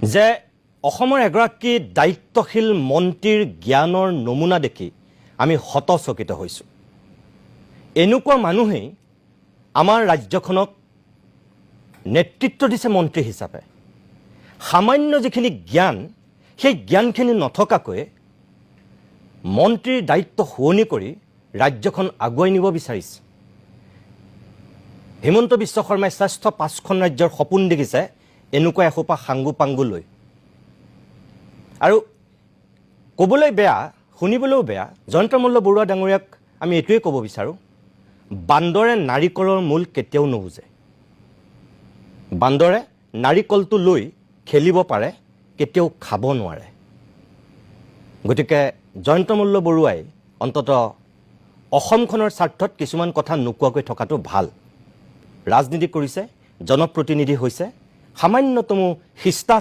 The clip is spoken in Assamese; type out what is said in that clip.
যে অসমৰ এগৰাকী দায়িত্বশীল মন্ত্ৰীৰ জ্ঞানৰ নমুনা দেখি আমি হতচকিত হৈছোঁ। এনেকুৱা মানুহেই আমাৰ ৰাজ্যখনক নেতৃত্ব দিছে মন্ত্ৰী হিচাপে। সামান্য যিখিনি জ্ঞান, সেই জ্ঞানখিনি নথকাকৈয়ে মন্ত্ৰীৰ দায়িত্ব শুৱনি কৰি ৰাজ্যখন আগুৱাই নিব বিচাৰিছে। হিমন্ত বিশ্ব শৰ্মাই শ্ৰেষ্ঠ পাঁচখন ৰাজ্যৰ সপোন দেখিছে এনেকুৱা এসোপা সাংগু পাংগু লৈ। আৰু ক'বলৈ বেয়া, শুনিবলৈও বেয়া, জয়ন্ত মল্ল বৰুৱা ডাঙৰীয়াক আমি এইটোৱে ক'ব বিচাৰোঁ, বান্দৰে নাৰিকলৰ মূল কেতিয়াও নুবুজে। বান্দৰে নাৰিকলটো লৈ খেলিব পাৰে, কেতিয়াও খাব নোৱাৰে। গতিকে জয়ন্ত মল্ল বৰুৱাই অন্ততঃ অসমখনৰ স্বাৰ্থত কিছুমান কথা নোকোৱাকৈ থকাটো ভাল। ৰাজনীতি কৰিছে, জনপ্ৰতিনিধি হৈছে, সামান্যতমো শিষ্টা